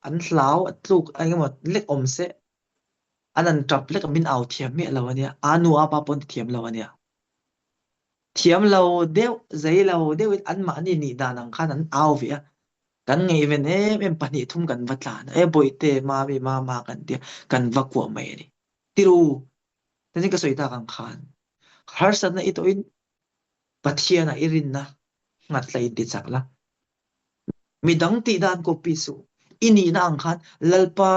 an hlau a tluk engemaw lek awm se an an tap lek a min au thiam miah lo ania, a nu a pa pawn ti thiam lo ania. Thiam lo deuh, zei lo deuhin anmahni nih dan ang khan an au ve a, kan ngaihven em em 2 3 kan va tlan a, e bawihte mami mama kan tia kan va kuah mai a ni. Tiru, tin ka sawi tak ang khan harsatna i tawhin Pathianah i rinna nghat la in ti chak la. Midang tih dan copy suh. I nihna ang khan Lalpa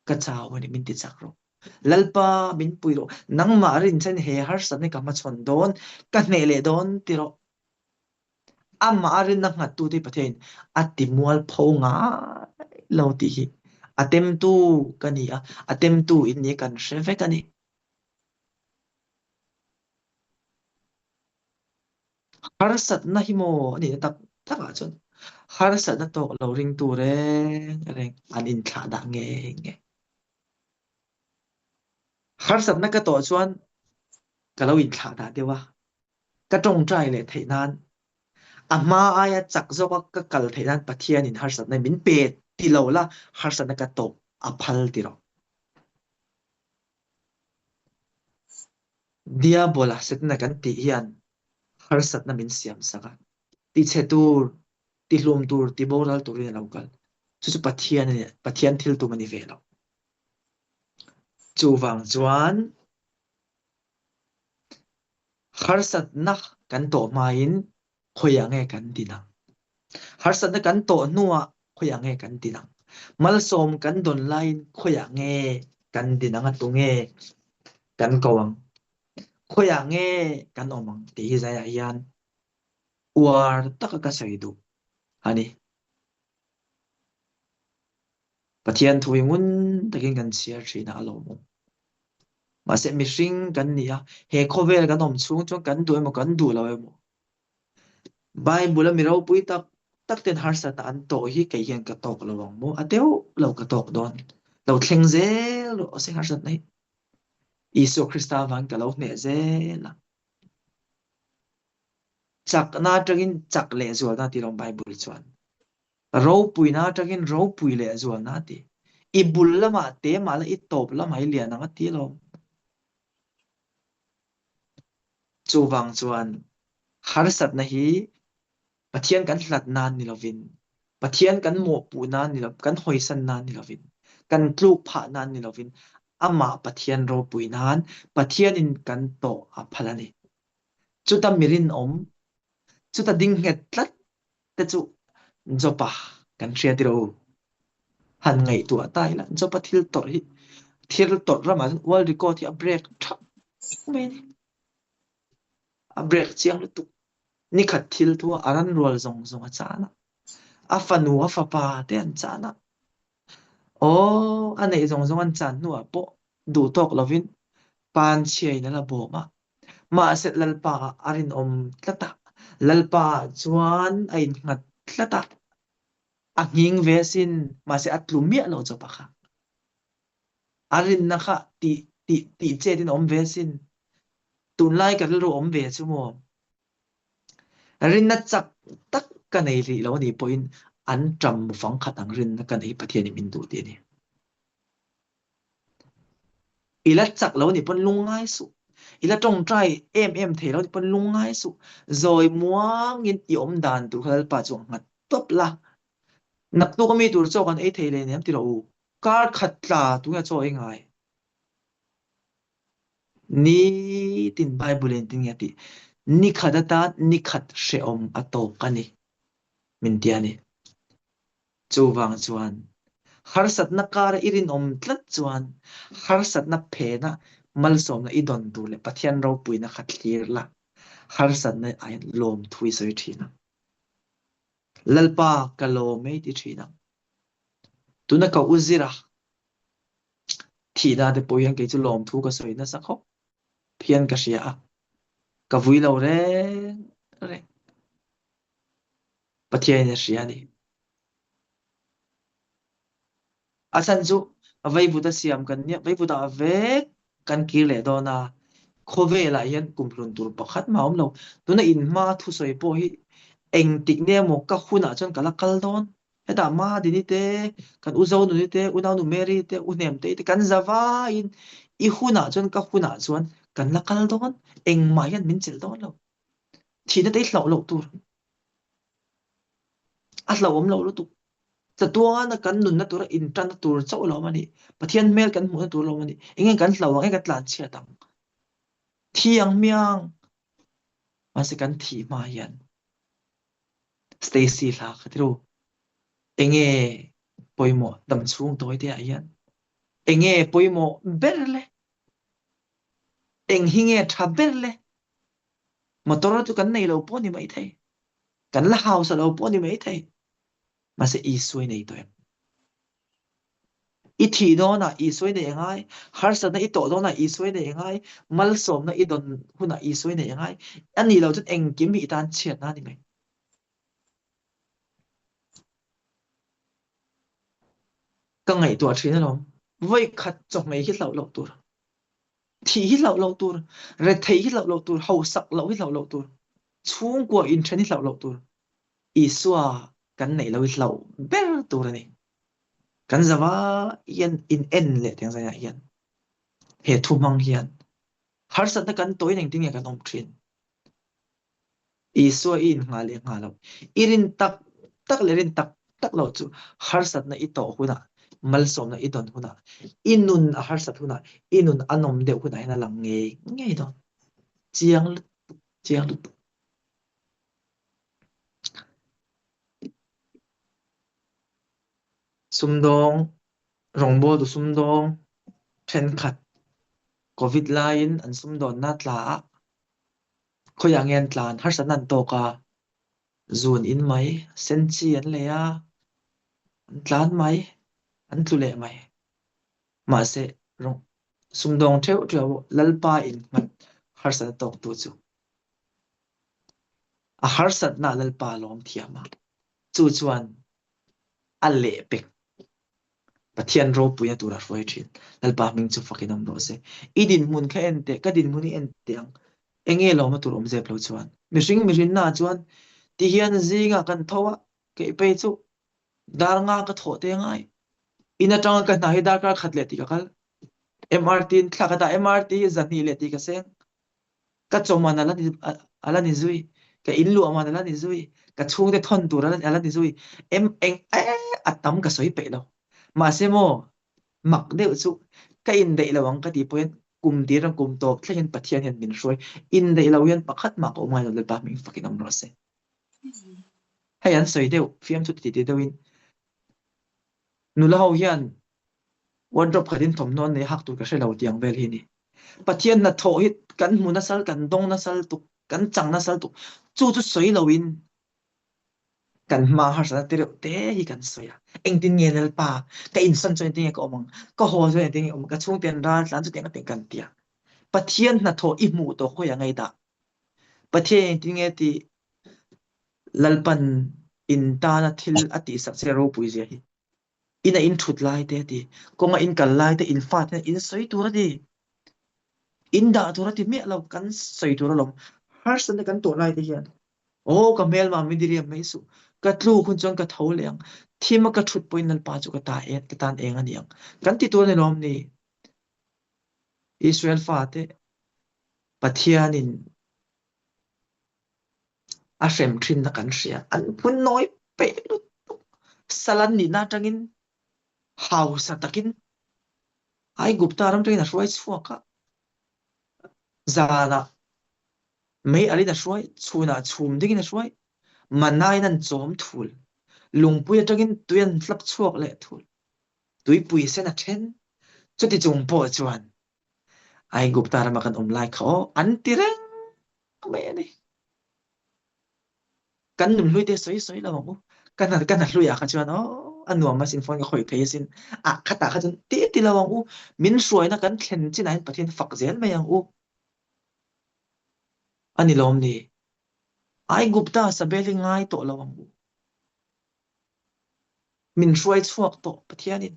ka chau a ni min ti chak rawh. Lalpa min pui rawh. Nangmah rinchhan he harsatna hi ka hmachhawn dawn, ka hneh leh dawn ti rawh. Amah a rinna nghattute hi Pathianin a ti mualpho ngai lo tih hi a temtu ka ni a, a temtu in ni kan hre vek a ni. Harsatna hi maw a nihna tak takah chuan harsatna tawk lo ringtu reng reng an inthlah dah nge nge. Harsatna ka tawh chuan ka lo inthlah dah deuh a, ka tawngtai leh theih nan a hma aia chak zawka ka kal theih nan Pathianin harsatna min pe ti lo la harsatna ka tawh a phal ti rawh. Diabola setna kan tih hian harsatna min siam sak a, tichhe tur, tihlum tur, tiboral turin a lo kal. Chu chu Pathian a ni, Pathian thil tum a ni ve lo. Chuvang chuan harsatna kan tawh hmain khawiah nge kan din ang? Harsatna kan tawh hnuah khawiah nge kan din ang? Malsawm kan dawn laiin khawiah nge kan din ang a tunge kan ko ang? Khawiah nge kan awm ang tih hi zaiah hian uar taka ka sawi duh a ni. Pathian thu hi ngun takin kan chhiar thin a, a lawmawm. Mahse mihring kan ni a, he khawvel kan awm chhung chuan kan duh emaw kan duh lo emaw Bible a mi ropui tak tak ten harsatna an tawh hi kei hian ka tawk lo ang maw? A deuh lo ka tawk dawn. Lo thleng zel rawh se harsatna hi. Isua Krista avangin ka lo hneh zel a. Chakna atangin chak leh zualna ti lawm Bible chuan. Ropuina atangin ropui leh zualna a ti. I bul lamah te mah la i tawp lamah i lian ang a ti lawm. Chuvang chuan harsatna hi Pathian kan hlat nan ni lovin, Pathian kan mawhpuh nan ni lo, kan hawisan nan ni lovin, kan tluk phah nan ni lovin, amah Pathian ropui nan Pathianin kan tawh a phal a ni. Chuta mi rinawm, chuta ding nghet tlat te chu Jopa kan hria tiro. Han ngaihtuah ta ila Jopa thil tawrh hi thil tawrh ramah chuan world record hi a break thap mai a ni. A break chiang lutuk. Nikhat thil thu a ran rual zawng zawng a chan a. A fanu a fapa te an chan a. Aw, a neih zawng zawng an chan hnuah pawh duh tawk lovin pan chhiain a la bawm a. Mahse Lalpa ah a rinawm tlat a, Lalpa ah chuan a innghat tlat a, a nghing ve asin, mahse a tlu miah lo chawp a kha. A rinna kha tih tih tih chet in a awm ve asin. Tunlai ka rilru awm ve chu maw? Rinna chak tak ka nei rih lo anih pawhin an ṭam mufang khat ang rinna ka nei Pathianin min duh tih a ni. I la chak lo nih pawn lungngai suh. I la tawngtai em em thei lo nih pawn lungngai suh. Zawi muangin i awm dan tur kha Lalpa chu a nghat tawp la. Naktuk ami tur chaw kan ei thei leh nem ti rawh u. Kar khat tla tunge chaw ei ngai? Nitin Bible in tinge a tih? Nikhat atan nikhat hrehawm a tawk a ni min ti a ni. Chuvang chuan harsatna kara i rinawm tlat chuan harsatna phena malsawmna i dawn tur leh Pathian ropuina kha thlir la, harsatna aiin lawmthu i sawi thin ang. Lalpa ka lawm e i ti thin ang. Tuna ka u zira thihna te pawh hian kei chu lawmthu ka sawi nasa khawp hian ka hria a, ka vui lo reng reng. Pathianin a hria a ni. A chhan chu vaivut a siam kan nia, vaivut ah vek kan kir leh dawn a, khawvelah hian kumhlun tur pakhat mah a awm lo. Tuna in hma thusawi pawh hi engtik nge maw ka hunah chuan ka la kal dawn. Hetah Madini te, kan u Zonuni te, Unaunu Mary te, U Hnemtei te kan za vaiin i hunah chuan ka hunah chuan kan la kal dawn, engmah hian min chelh dawn lo. Thihna te hi hlauh loh tur. A hlauhawm loh lutuk. Chatuana kan nunna tura intanna tur chauh lo awm a ni. Pathian hmel kan hmuhna tur lo awm a ni. Enge kan hlauh ang, enge kan tlanchhiat ang? Thi ang hmiang. Mahse kan thih hma hian Stacy hla kha ti ru. Enge pawimawh dam chhung tawi te ah hian? Enge pawimawh ber le? Eng hi nge tha ber le? Motor chu kan nei lo pawh ni mai thei. Kan la hausa lo pawh ni mai thei. Mahse Isua i nei tawh em? I thih dawnah Isua i nei angai, harsatna i tawh dawnah Isua i nei angai, malsawmna i dawn hunah Isua i nei angai. A nih loh chuan engkim hi i tan chhiatna a ni mai. Ka ngaihtuah thin alawm. Vawi khat chawhmeh hi hlauh loh tur. Thih hi hlauh loh tur, retheih hi hlauh loh tur, hausak loh hi hlauh loh tur, chhungkua inthen hi hlauh loh tur, Isua kan neih loh hi hlauh ber tur a ni. Kan zava hian in en leh tiang zaiah hian he thu hmang hian harsatna kan tawhin engtin nge kan awm thin? Isua i innghah leh nghah loh, i rin tak tak leh rin tak tak loh chu harsatna i tawh hunah, malsawmna i dawn hunah, i nun a harsat hunah, i nun a nawm deuh hunah hian a lang ngei ngei dawn. Chiang lutuk, chiang lutuk. Sumdawng, rawngbawltu sumdawng thenkhat Covid laiin an sumdawnna tla a, Khawiah nge an tlan? Harsatna an tawk a, zun in mai, senchi an lei a, an tlan mai, an tlu leh mai. Mahse, rawng. Sumdawng theuh theuh Lalpa innghat harsatna tawktu chu a harsatna Lalpa lawm thiam a, chu chuan a lehpek Pathian ropuina tur a hruai thin. Lalpa hming chu fakin awm rawh se. I dinhmun kha en teh, ka dinhmun hi en teh ang. Enge lawmna tur awm zep lo chuan. Mihring mihrinna chuan tihian zingah kan tho a, kei pei chu dar nga ka thawh te ngai. In atanga ka hna hi darkar khat leh tih ka kal. MRT in thla ka dah, MRT hi zahnih leh tih ka seng. Ka chaw man ala ni ala ni zui, ka in luah man ala ni zui, ka chhungte thawn tur ala ala ni zui. Em eng e a tam ka sawi peih lo. Mahse maw mak deuh chu ka indaih lo ang ka tih pawhin kum tir a kum tawp thlengin Pathian hian min hruai. Indaih lo hian pakhat mah ka awm ngai lo Lalpa hming fakin awm rawh se. Hei an sawi deuh fiamthu ti ti deuhin nula ho hian wardrobe khatin thawmhnaw an nei hak tur ka hre lo tih ang vel hi a ni. Pathian hnathawh hi kan hmu nasal, kan dawng nasal tuk, kan chang nasal tuk. Chu chu sawi loin kan hma harsatna te reuh te hi kan sawi a. Engtin nge Lalpa, ka insawn chuan engtin nge ka awm ang, ka haw chuan engtin nge ka awm ang, ka chhungte an ral tlan chutiang ka ti kan ti a. Pathian hnathawh i hmuh tawh khawi ang ei dah. Pathian engtin nge tih Lalpan in tana thil a tihsak che ropui zia hi. Ina in thut lai te a ti, kawnga in kal lai te, in fate in sawi tur a ti. In dah tur a ti miah lo, kan sawi tur alawm. Harsatna kan tawh lai te hian, Aw ka hmelma mi diriam mai suh, ka tluk hun chuan ka tho leh ang, thima ka thut pawhin Lalpa chu ka ta en, ka tan eng a ni ang. Kan ti tur a ni lawm ni? Israel fate Pathianin a hrem thinna kan hria. An phun nawi peih lutuk. Sal an nihna atangin hausa takin Aigupta ram atangin a hruai chhuak a. Zanah mei alin a hruai, chhunah chhum dingin a hruai. Manain an chawm thul. Lungpui atangin tui an hlap chhuak leh thul. Tuipui sen a then. Chuti chung pawh chuan Aigupta rama kan awm lai kha aw an ti reng mai a ni. Kan nun hlui te sawi sawi lo ang u. Ka hna ka hna hluiah kha chuan aw a nuam asin phone ka khawih thei asin. Ah khatah kha chuan ti ti lo ang u. Min hruaina kan thlen chinah hian Pathian fak zel mai ang u. A ni lawm ni? Aigupta sabel hi ngai tawh lo ang u. Min hruai chhuak tawh Pathianin.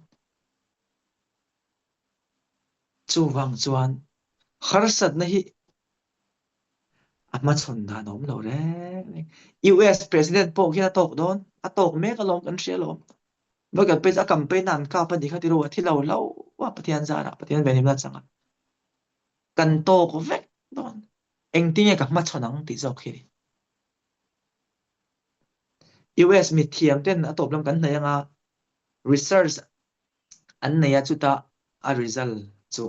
Chuvang chuan harsatna hi a hmachhawn dan a awm lo reng reng. US President pawh khian a tawk dawn, a tawk mek alawm kan hria alawm. Vawikhat pawh a campaign a an kap a nih kha ti ru a thi lo lo a Pathian zarah, Pathian venhimna changa kan tawk vek dawn. Engtin nge ka hmachhawn ang tih zawk hi. US mithiam ten a tawp lam kan hnaih anga research an nei a chutah a result chu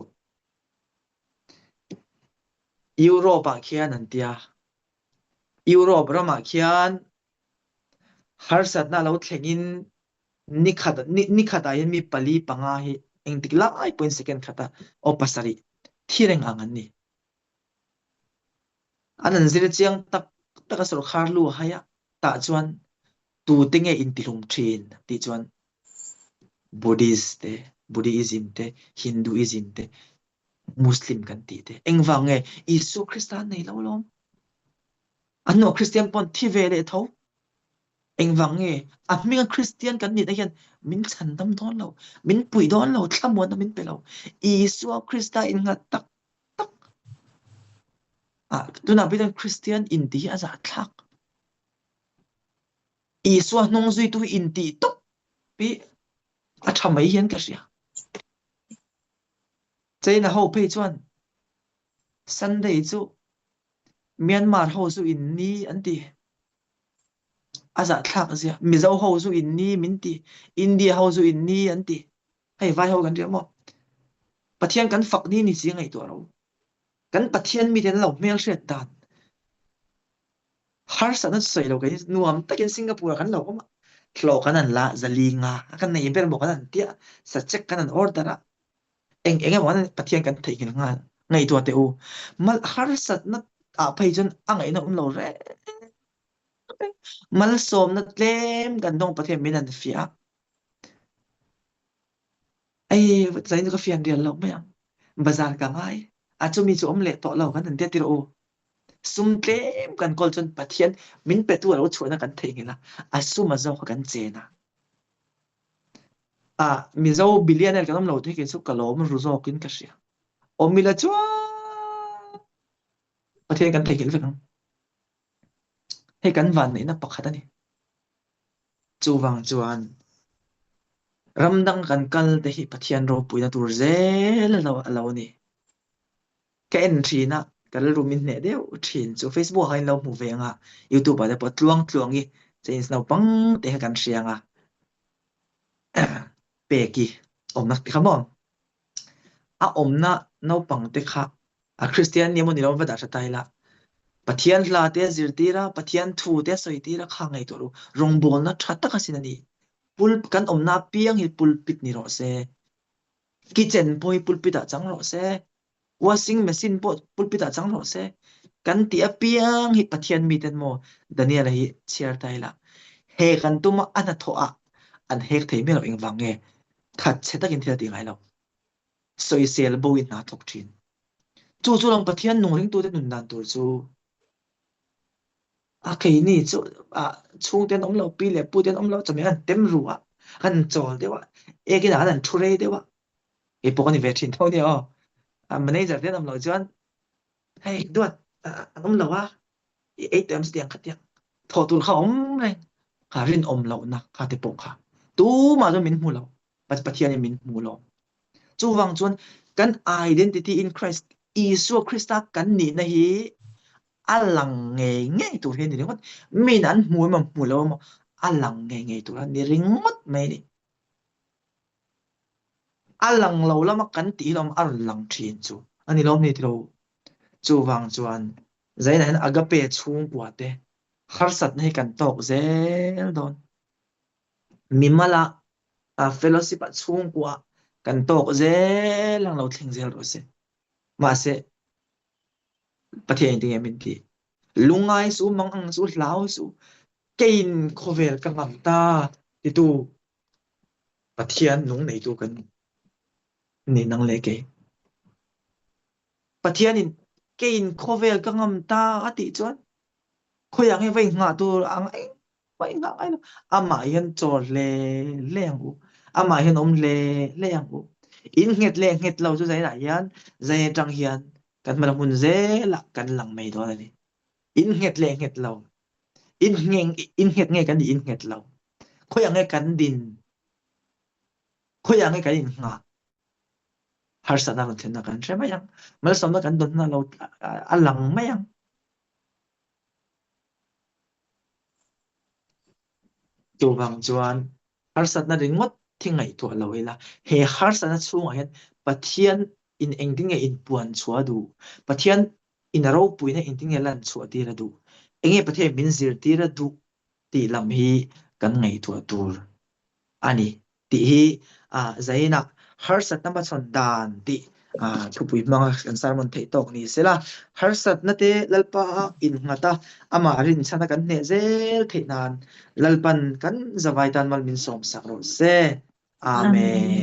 Europe ah khian an tia Europe ramah khian harsatna lo thlengin nikhat nikhatah hian mi pali panga hi engtik lai pawhin second khata aw pasarih thi reng ang an ni. An an zir chiang tak tak a sawrkhar lu a hai a tah chuan tute nge intihlum thin tih chuan Buddhist te, Buddhism te, Hinduism te, Muslim kan tih te. Engvang nge Isua Krista an nei lo alawm. An nuah Kristian pawn thi ve leh tho. Engvang nge a hminga Kristian kan nihna hian min chhandam dawn lo, min puih dawn lo, thlamuanna min pe lo. Isua Krista innghat tak tak. Ah, tunah pawh hian Kristian intih hi a zahthlak. Isua hnung zuitu hi intih tawp hi a tha mai hian ka hria. China ho phei chuan Sunday chu Myanmar ho chu in ni an ti. A zahthlak zia. Mizo ho chu in ni min ti. India ho chu in ni an ti. Hei vai ho kan ria maw? Pathian kan fak ni ni si ngaihtuah ro. Kan Pathian mite an lo hmel hriat dan. Harsatna chu sawi lo kei nuam takin Singapore ah kan lo awm a, hlawh kan han la zali nga a kan nei ber maw kan han tia, sachek kan han order a, eng eng emaw an Pathian kan theihnghilh nghal ngaihtuah teh u. Mal harsatna ah phei chuan a ngaihna awm lo reng reng. Malsawmna tlem kan dawng Pathian min han fiah a. Ei, zain chu ka fian rial lo mai ang. Bazar ka ngai. A chumi chu awm leh tawh lo kan han tia tirh u. Sum tlem kan kawl chuan Pathian min petu a lo chhuahna kan theihnghilh a, a sum a zawk a kan chen a. A Mizo billionaire kan awm lo te hi kei chu ka lawm ru zawkin ka hria. Awm ila chuan Pathian kan theihnghilh vek ang. Hei kan vanneihna pakhat a ni. Chuvang chuan ram dang kan kal te hi Pathian ropuina tur zel a lo ni. Ka en thin a, ka rilru min hneh deuh thin chu Facebook ah khan in lo hmu ve ang a, YouTube ah te pawh tluang tluang i chains naupang te kha kan hria ang a, pek i awmna ti kha maw? A awmna naupang te kha a Kristian ni emaw ni lo va dah tha ta ila, Pathian hla te a zirtir a, Pathian thu te a sawi tir a, kha ngaihtuah ru, rawngbawlna tha tak asin a ni. Pul kan awmna apiang hi pulpit ni rawh se, kitchen pawh hi pulpit ah chang rawh se, washing machine pawh pulpit ah chang rawh se, kan tih apiang hi Pathian miten maw Daniel-a hi chhiar ta ila, he kan tuma a hnathawh ah an hek thei miah lo engvang nge? Thatchhe takin thil a ti ngai lo. Sawisel bo in hna thawk thin. Chu chu lang Pathian nung ringtute nun dan tur chu a keini chu a chhungte an awm lo, pi leh pute an awm lo, chawhmeh an tem ru a, an chawl deuh a, ekin ah an thu rei deuh a, kei pawh ka ni ve thin tho nia aw. A manager te an awm loh chuan hei duat an awm lo a, i ei tawh em chutiang khatiang thawh tur kha awm reng kha rinawm lohna kha te pawh kha tumah chuan min hmu lo Pathianin min hmu lo chuvang chuan kan identity in Christ Isua Krista kan nihna hi a lang ngei ngei tur hi a ni ringawt min an hmu emaw hmu lo emaw a lang ngei ngei tur a ni ringawt mai a ni a lang lo lama kan tih hi lawm a rawn lang thin chu a ni lawm ni tilo chuvang chuan Zainah hian agape chhungkua te harsatna hi kan tawk zel dawn. Mimala fellowship ah chhungkua kan tawk zel ang lo thleng zel rawh se. Mahse Pathian in tinge min ti. Lungngai su, mang ang su, hlau su, keiin khawvel ka ngam ta titu Pathian nung neitu kan ni nang leh kei. Pathianin keiin khawvel ka ngam ta a tih chuan khawiah nge va inghah tur ang engmah inghah ngai lo. Amah hian chaw hle hle ang u. Amah hian awm hle hle ang u. In nghet leh nghet lo chu zainah hian zai atang hian kan hmala hmun zelah kan lang mai dawn a ni. In nghet leh nghet lo. In ngheng in nghet nge kan nih in nghet lo. Khawiah nge kan din? Khawiah nge kan inghah? Harsatna rawn thlenna kan hre mai ang. Malsawmna kan dawnna lo a lang mai ang. Chuvang chuan harsatna ringawt thi ngaihtuah lo ila, he harsatna chhungah hian Pathian in engtin nge inpuan chhuah a duh? Pathian in a ropuina engtin nge lan chhuah tir a duh? Enge Pathian min zirtir a duh tih lam hi kan ngaihtuah tur a ni tih hi Zainah harsatna hmachhawn dan tih thupui hmanga kan sermon theih tawk ni sela, harsatna te Lalpa a innghat a, amah rinchhana kan hneh zel theih nan Lalpan kan zavai tan mal min sawmsak rawh se. Amen.